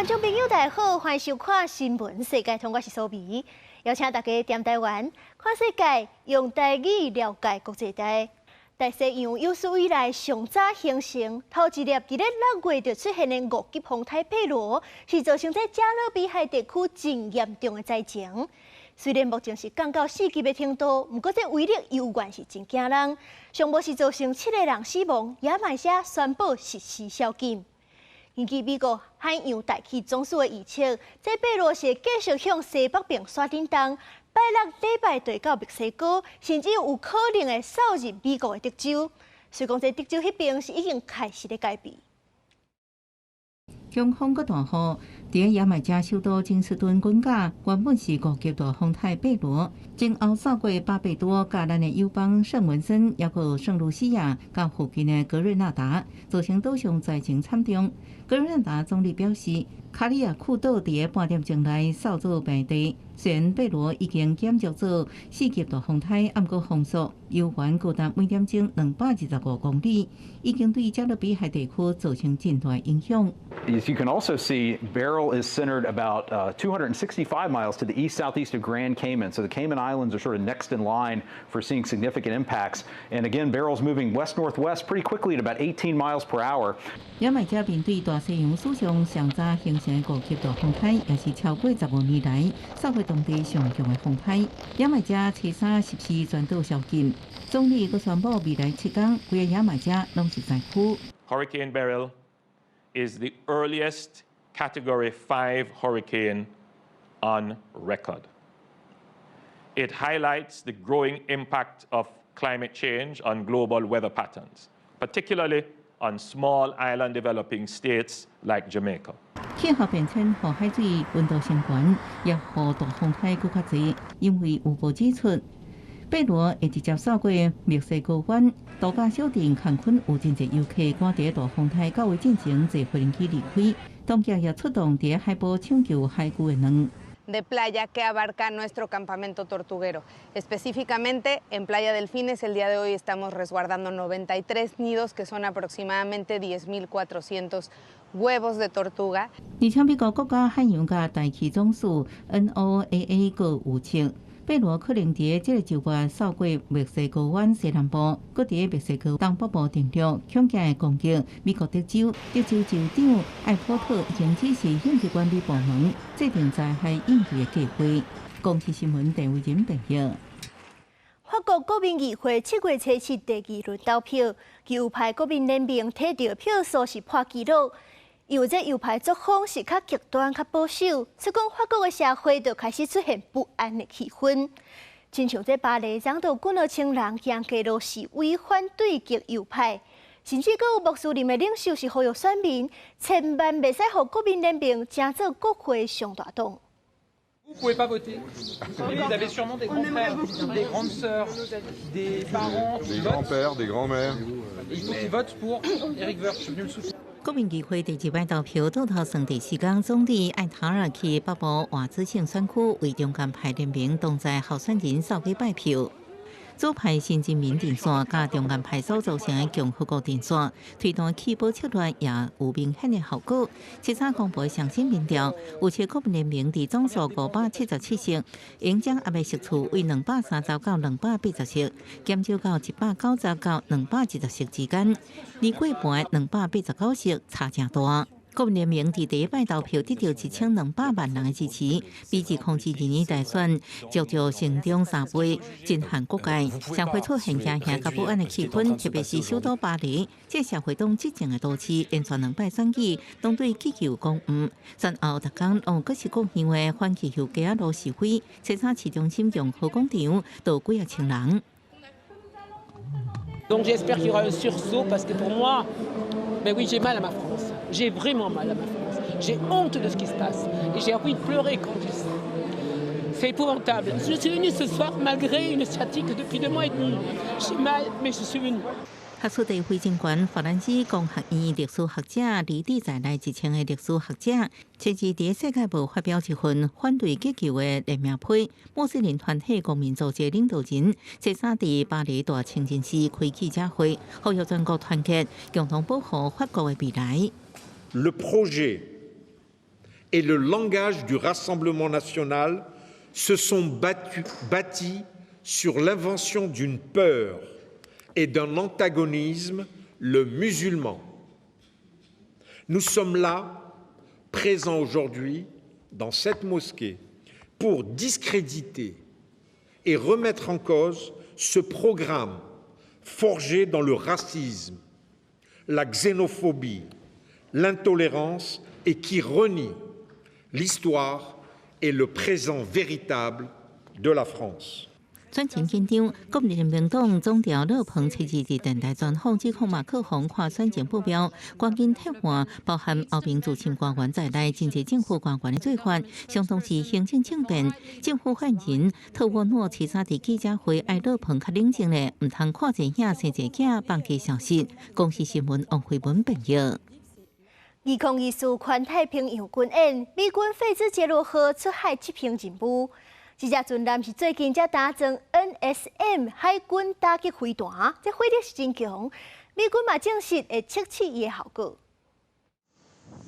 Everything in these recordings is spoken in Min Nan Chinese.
眾朋友大家好，歡迎收看新聞世界通，我是蘇美，邀請大家踮台灣看世界，用台語了解國際大。大西洋有史以來上早形成，頭一粒佇咧6月就出現的五級風颱貝羅，是造成這加勒比海地區真嚴重的災情。雖然目前是降到4級的程度，毋過這威力猶原是真驚人。上無是造成七个人死亡，也嘛會宣布實施宵禁。根據美國海洋大氣總署的預測，這貝羅是會繼續向西北邊徙振動，拜六禮拜就會到墨西哥，甚至有可能會掃入美國的德州。所以講，這德州彼邊是已經開始咧戒備。強風佮大雨，佇牙買加首都金斯敦滾甲，原本是五級大風颱貝羅，前後掃過巴貝多、佮咱的友邦聖文森，抑閣聖盧西亞，佮附近的格瑞納達，造成島上災情慘重。格瑞納達總理表示，卡里亞庫島佇半點鐘內掃做平地。雖然貝羅已經減弱做4級大風颱，毋過風速猶原高達每點鐘225公里，已經對加勒比海地區造成真大影響。 As you can also see, Beryl is centered about 265 miles to the east southeast of Grand Cayman. So the Cayman Islands are sort of next in line for seeing significant impacts. And again, Beryl's moving west northwest pretty quickly at about 18 miles per hour. 牙買加面對大西洋史上上早形成的五級大風颱，也是超過15年來掃過當地上強的風颱。牙買加初三實施全島宵禁，總理閣宣布未來7天，規個牙買加攏是災區。 Hurricane Beryl is the earliest Category 5 hurricane on record. It highlights the growing impact of climate change on global weather patterns, particularly on small island developing states like Jamaica. 氣候變遷予海水溫度升懸，也予大風颱閣較濟。因為有報指出，貝羅會直接掃過墨西哥灣，度假小鎮坎昆有真濟遊客趕佇大風颱到位進前坐飛機離開，當局也出動佇海埔搶救海龜的卵。 De playa que abarca nuestro campamento tortuguero. Específicamente en Playa Delfines, el día de hoy estamos resguardando 93 nidos, que son aproximadamente 10.400 huevos de tortuga. 而且美國國家海洋佮大氣總署 NOAA 閣預測，貝羅可能佇這個週末掃過墨西哥灣西南部，閣佇墨西哥東北部登陸，恐驚會攻擊美國德州。德州州長艾波特已經指示應急管理部門制定災害應對的計劃。公視新聞鄭偉仁報道。法國國民議會7月初七第二輪投票，極右派國民聯盟提著票數是破紀錄。因為這右派作風是較極端、較保守，所以講法國的社會就開始出現不安的氣氛。親像這巴黎，昨就幾若千人行街路示威反對極右派，甚至閣有穆斯林的領袖是呼籲選民，千萬袂使予國民聯盟成做國會上大黨。 Vous pouvez pas voter, mais vous avez sûrement des grands frères, des grandes sœurs, des parents Des grands-pères, des grands-mères. Il faut qu'ils votent pour Éric Woerth. Je suis venu le soutenir. 國民議會第二擺投票，倒頭算第四工，總理艾塔爾去北部瓦茲省選區為中間派聯盟黨在候選人掃街拜票。左派新人民陣線佮中間派所組成的共和國陣線推動棄保策略也有明顯的效果。初三公布的上新民調，預測國民聯盟佇總數577席，贏將壓的席次為230到280席，減少到190到220席之間，離過半289席差誠大。國民聯盟佇第一擺投票得著1200萬人的支持，比2022年大選足足成長3倍，震撼國界。社會出現驚嚇佮不安的氣氛，特別是首都巴黎，這社會黨執政的都市，連續兩擺選舉攏對極右講毋。隨後，逐工攏各式各樣的反氣候街仔路示威，初三市中心共和廣場都幾仔千人。 Donc j'espère qu'il y aura un sursaut parce que pour moi, ben oui, j'ai mal à ma France. J'ai vraiment mal à ma France. J'ai honte de ce qui se passe. Et j'ai envie de pleurer quand je dis. C'est épouvantable. Je suis venue ce soir malgré une sciatique depuis 2 mois et demi. J'ai mal, mais je suis venue. 學術地非政權法蘭西工學院歷史學者李地在內一千个歷史學者，設置佇世界報發表一份反對極右的聯名批。穆斯林團體公民組織領導人，初三佇巴黎大清真寺開記者會，呼籲全國團結，共同保護法國的未來。 Le projet Et le langage du Rassemblement national se sont bâtis sur l'invention d'une peur et d'un antagonisme, le musulman. Nous sommes là, présents aujourd'hui, dans cette mosquée, pour discréditer et remettre en cause ce programme forgé dans le racisme, la xénophobie, l'intolérance et qui renie l'histoire et le présent véritable de la France. 選情緊張，國人民黨總召勒龐七日佇電台專訪指控馬克宏看選情目標，趕緊撤換包含歐盟駐深官員在內真濟政府官員的做法，相當是行政政變。政府發言人特沃諾七三佇記者會愛勒龐較冷靜咧，毋通看濟囝生濟囝放假消息。公視新聞王慧文編譯。2024環太平洋軍演，美軍費茲傑羅號出海執行任務。這隻船艦是最近才搭裝 NSM 海軍打擊飛彈，這火力是真強。美軍嘛證實會測試伊的效果。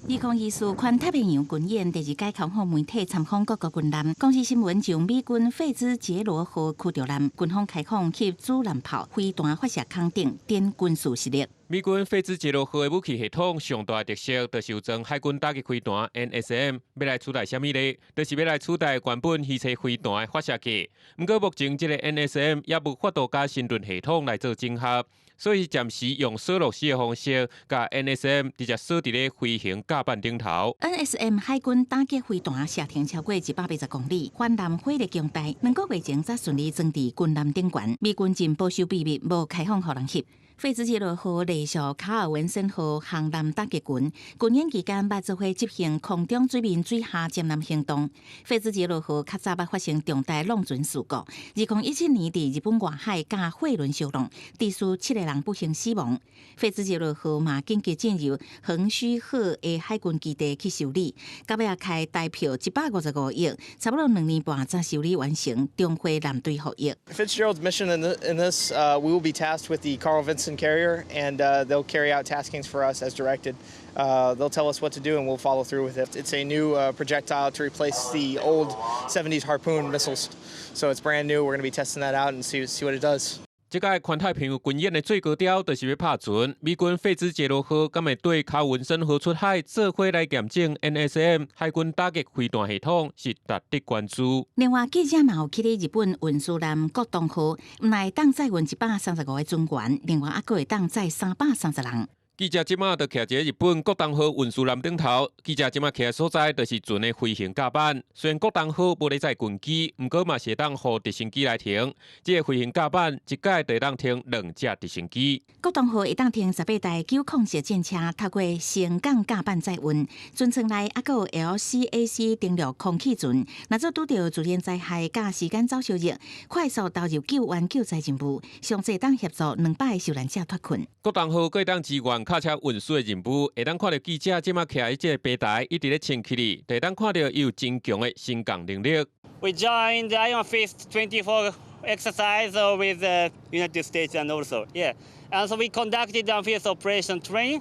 2024環太平洋軍演第二屆開放媒體參訪各國軍艦。公視新聞就美軍費茲傑羅號驅逐艦軍方開放翕主艦炮、飛彈發射孔等等軍事實力。美軍費茲傑羅號的武器系統上大的特色，就是有裝海軍打擊飛彈 NSM，欲來取代啥物呢？就是欲來取代原本魚鰓飛彈的發射架。毋過目前這个 NSM 猶無法度佮神盾系統來做整合，所以暫時用鎖螺絲的方式，共 NSM 直接鎖佇咧飛行甲板頂頭。 NSM 海軍打擊飛彈射程超過180公里，反艦火力強大，2個月前才順利裝佇軍艦頂懸。美軍真保守秘密，無開放予人翕。費茲傑羅號隸屬卡爾文森號航艦打擊群，軍演期間捌做伙執行空中、水面、水下偵艦行動。費茲傑羅號較早捌發生重大撞船事故，2017年佇日本外海佮貨輪相撞，致使七個人不幸死亡。費茲傑羅號嘛緊急進入橫須賀的海軍基地去修理，到尾仔開台票155億，差不多2年半才修理完成，重回艦隊服役。 Fitzgerald's mission in this, we will be tasked with the Carl Vinson carrier, and they'll carry out taskings for us as directed. They'll tell us what to do, and we'll follow through with it. It's a new projectile to replace the old 70s Harpoon missiles. So it's brand new. We're going to be testing that out and see what it does. 這屆環太平洋軍演的最高調，就是欲拍船。美軍費茲傑羅號敢會對卡文森號出海做伙來驗證 NSM 海軍打擊飛彈系統，是值得關注。另外，記者嘛有去咧日本運輸艦國東號，毋但會當載運135個船員，另外猶閣會當載330人。記者這馬就徛佇日本國東號運輸艦頂頭。記者這馬徛的所在，就是船的飛行甲板。雖然國東號無咧載軍機，毋過嘛是會當予直升機來停。這个飛行甲板一擺就會當停兩架直升機。國東號會當停18台907戰車，透過升降甲板載運。船艙內猶閣有 LCAC 登陸空氣船，若做拄著自然災害佮時間走燒熱，快速投入救援救災任務，上濟當協助200個受難者脫困。國東號閣會當支援卡車運輸的任務，會當看著記者這馬徛佇這个平台，一直咧清氣哩，就會當看著伊有真強的升降能力。 We joined the Iron Fist 24 exercise with the United States and also, yeah, and so we conducted amphibious operation training.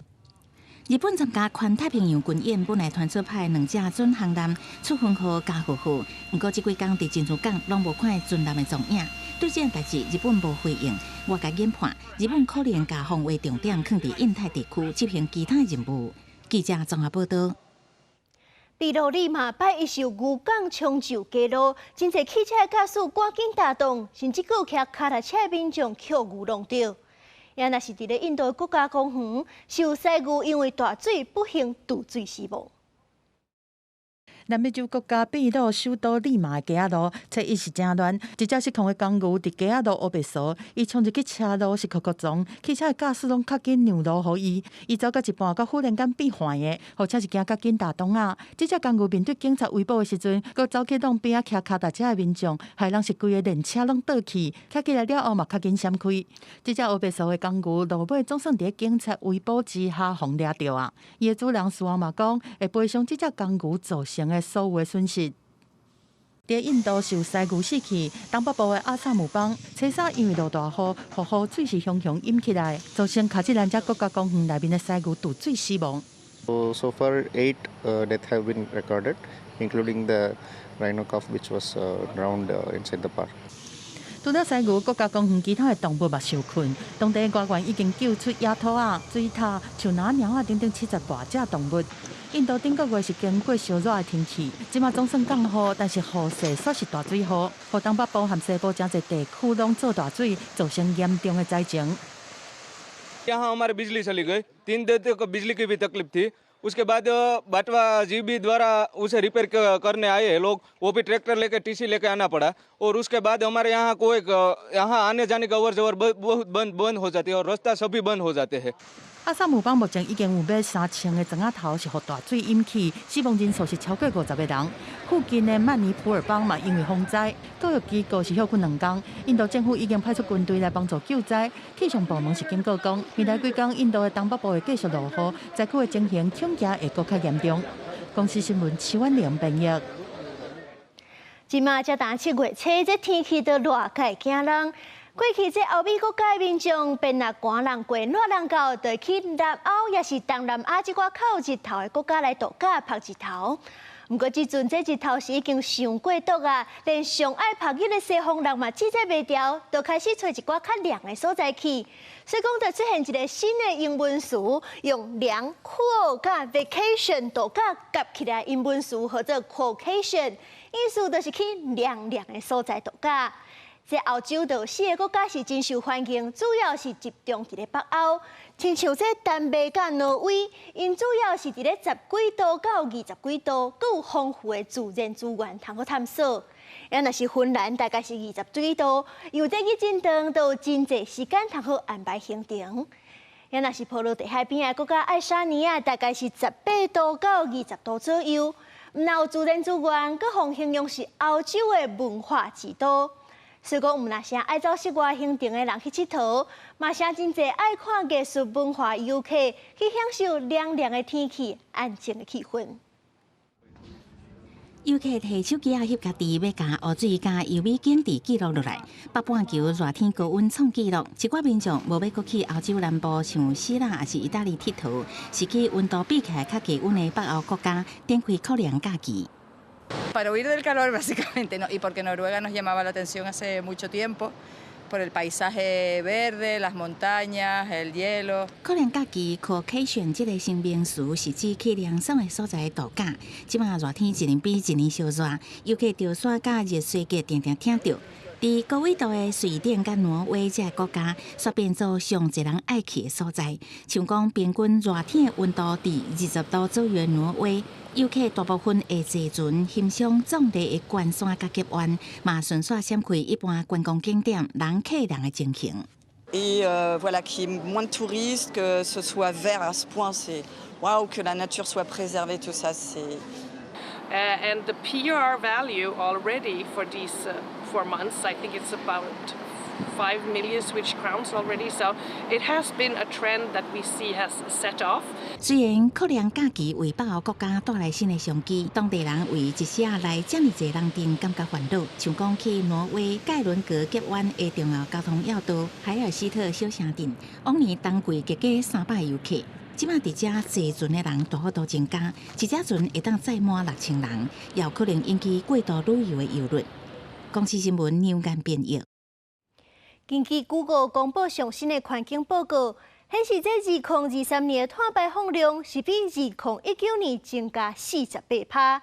日本參加環太平洋軍演，本來傳出派兩隻準航艦出雲號、加賀號，毋過這幾工佇珍珠港攏無看見船艦的蹤影。對這項代誌，日本無回應。外界研判，日本可能共防衛重點放佇印太地區執行其他任務。記者綜合報導。秘魯利馬拜一受牛港衝上街路，真濟汽車駕駛趕緊踏擋，甚至閣有騎跤踏車的民眾予牛弄著。也若是佇咧印度的國家公園，受犀牛因為大水不幸墜水死亡。南美洲國家秘魯首都利馬的街仔路，初一是誠亂，一隻失控的公牛佇街仔路烏白趖，伊衝入去車路是扣扣撞，汽車的駕駛攏較緊讓路予伊，伊走到一半，閣忽然間變橫的，予車是驚較緊踏擋仔。這隻公牛面對警察圍捕的時陣，閣走去路邊仔騎跤踏車的民眾，害人是規个連車攏倒去，徛起來了後嘛較緊閃開。這隻烏白趖的公牛，落尾總算佇警察圍捕之下，予掠著啊！伊的主人事後嘛講，會賠償這隻公牛造成的所有的損失。佇印度受犀牛死去，東北部的阿薩姆邦，初三因為落大雨，予雨水是洶洶湧起來，造成卡吉蘭遮國家公園內面的犀牛墜水死亡。So far, eight deaths have been recorded, including the rhino calf which was drowned inside the park. 除了犀牛，國家公園其他的動物嘛受困，當地官員已經救出野兔仔、水獺、樹懶貓仔等等七十外隻動物。印度頂個月是經過燒熱的天氣，這馬總算降雨，但是雨勢煞是大水雨，予東北部和西部誠濟地區攏做大水，造成嚴重的災情。 यहाँ हमारे बिजली चली गई। 3 दिन तक बिजली की भी तकलीफ थी। उसके बाद बाटवा जीबी द्वारा उसे रिपेयर करने आए हैं लोग। वो भी ट्रैक्टर लेके, टीसी लेके आना पड़ा। और उसके बाद हमारे यहाँ कोई यहाँ आने जाने का अवर जवर बहुत बंद बंद हो जाती है और रास्ता सभी बंद हो जाते हैं。阿薩姆邦目前已經有欲3000個庄仔頭是予大水淹去，死亡人數是超過50個人。附近的曼尼普爾邦嘛，因為洪災，教育機構是歇睏2工。印度政府已經派出軍隊來幫助救災。氣象部門是警告講，未來幾工印度的東北部會繼續落雨，災區的情形恐驚會閣較嚴重。公視新聞徐婉玲編譯。這馬才當7月初，這天氣都熱甲會驚人。過去這歐美國家的民眾，便若寒人過熱人到，就去南歐，抑是東南亞這寡較有日頭的國家來度假曝日頭。毋過這陣這日頭是已經傷過毒啊，連上愛曝日的西方人嘛，志在袂牢，就開始揣一寡較涼的所在去。所以講，就出現一個新的英文詞，用涼、cool佮 vacation 度假夾起來英文詞，號做 coolcation，意思就是去涼涼的所在度假。這歐洲就有四个國家是真受歡迎，主要是集中佇咧北歐，親像這丹麥佮挪威，𪜶主要是佇咧十幾度到二十幾度，閣有豐富的自然資源通好探索。啊，若是芬蘭，大概是二十幾度，因為這日真長，都有真濟時間通好安排行程。啊，若是波羅的海邊的國家愛沙尼亞，大概是18度到20度左右，毋但有自然資源，閣予形容是歐洲的文化之都。所以講，毋若啥愛走室外行程的人去𨑨迌，嘛啥真濟愛看藝術文化遊客去享受涼涼的天氣、安靜的氣氛。遊客提手機仔翕家己，欲共湖水佮優美景致記錄落來。北半球熱天高溫創紀錄，一寡民眾無欲閣去歐洲南部，像希臘抑是意大利𨑨迌，是去溫度比起來較低溫的北歐國家，展開酷涼假期。 Para huir del calor, básicamente, ¿no? Y porque Noruega nos llamaba la atención hace mucho tiempo, por el paisaje verde, las montañas, el hielo. 酷涼假期 coolcation 這个新名詞是指去涼爽的所在度假。這馬熱天一年比一年燒熱，遊客著徙佮熱衰竭定定聽著。佇高緯度的瑞典佮挪威這个國家，煞變做上濟人愛去的所在。像講平均熱天的溫度佇20度左右的挪威，遊客大部分會坐船欣賞壯麗的群山佮峡灣，嘛順紲閃開一般觀光景點人客人的情形。 Et voilà, qu'il y ait moins de touristes, que ce soit vert à ce point, c'est waouh, que la nature soit préservée, tout ça, c'est And the PR value already for these 4 months, I think it's about 5 million Swedish crowns already. So it has been a trend that we see has set off. 雖然酷涼假期為北歐國家帶來新的商機，當地人為一時仔來遮爾濟人陣感覺煩惱。像講去挪威蓋倫格峽灣的重要交通要道海爾斯特小城鎮，往年冬季結加300遊客。這馬佇遮坐船的人大幅度增加，一隻船會當載滿6000人，也有可能引起過度旅遊的憂慮。公視新聞梁間編譯。根據 Google 公布上新的環境報告，顯示這2023年的碳排放量是比2019年增加48%。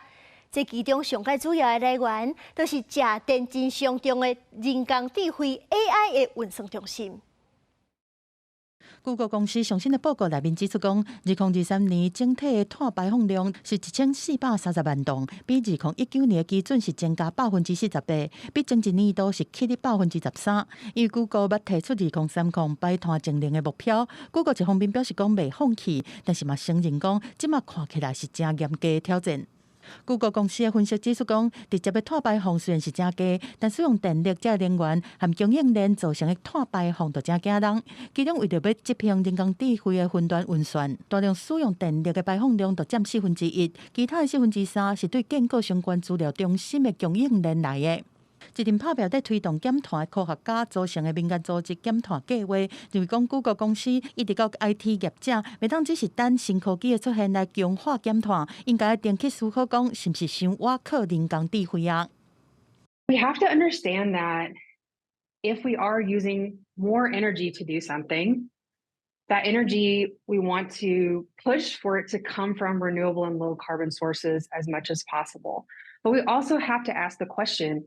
這其中上蓋主要的來源，就是食電真傷重的人工智慧 AI 的運算中心。 Google 公司上新的報告內面指出，講2023年整體的碳排放量是1430萬噸，比2019年的基準是增加48%，比前一年度是起咧13%。因為 Google 捌提出2030排碳淨零的目標，Google 一方面表示講袂放棄，但是嘛承認講這馬看起來是誠嚴格的挑戰。谷歌公司的分析指出講，直接的碳排放雖然是誠低，但使用電力這能源和供應鏈造成的碳排放就誠驚人。其中為著欲執行人工智慧的雲端運算，大量使用電力的排放量就佔1/4，其他的3/4是對建構相關資料中心的供應鏈來的。一陣拍拚佇推動減碳的科學家組成的民間組織減碳計劃，認為講谷歌公司一直到 IT 業者，袂當只是等新科技的出現來強化減碳，應該定去思考講，是毋是傷倚靠人工智慧啊？We have to understand that if we are using more energy to do something, that energy, we want to push for it to come from renewable and low carbon sources as much as possible. But we also have to ask the question,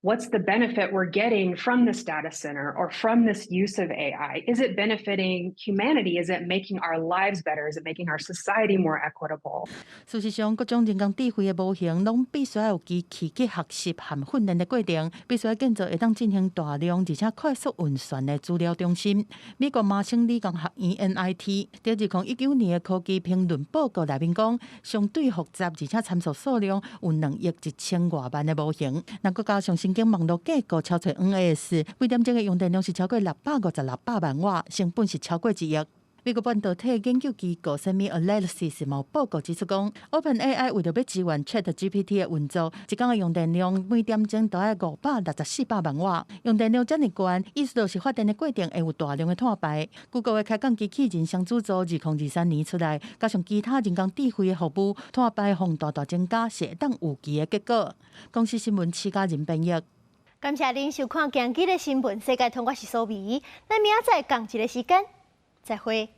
what's the benefit we're getting from this data center or from this use of AI? Is it benefiting humanity? Is it making our lives better? Is it making our society more equitable? 事實上，各種人工智慧的模型攏必須有機器去學習和訓練的過程，必須建造會當進行大量而且快速運算的資料中心。美國麻省理工學院 MIT 佇2019年的科技評論報告內面講，相對複雜而且參數數量有2億1千外萬的模型，若閣加上神經網路架構超出 NAS，每點鐘的用電量是超過656萬瓦，成本是超過1億。美國半導體研究機構 SemiAnalysis 嘛報告指出講，OpenAI 為著欲支援 ChatGPT 的運作，一工的用電量每點鐘都愛564百萬瓦，用電量遮爾懸，意思就是發電的過程會有大量的碳排。Google 的開講機器人雙子座2023年出來，加上其他人工智慧的服務，碳排放大大增加，是會當預期的結果。公視新聞徐嘉仁編譯。感謝您收看今日的新聞世界通，我是蘇美，咱明仔載仝一个時間，再會。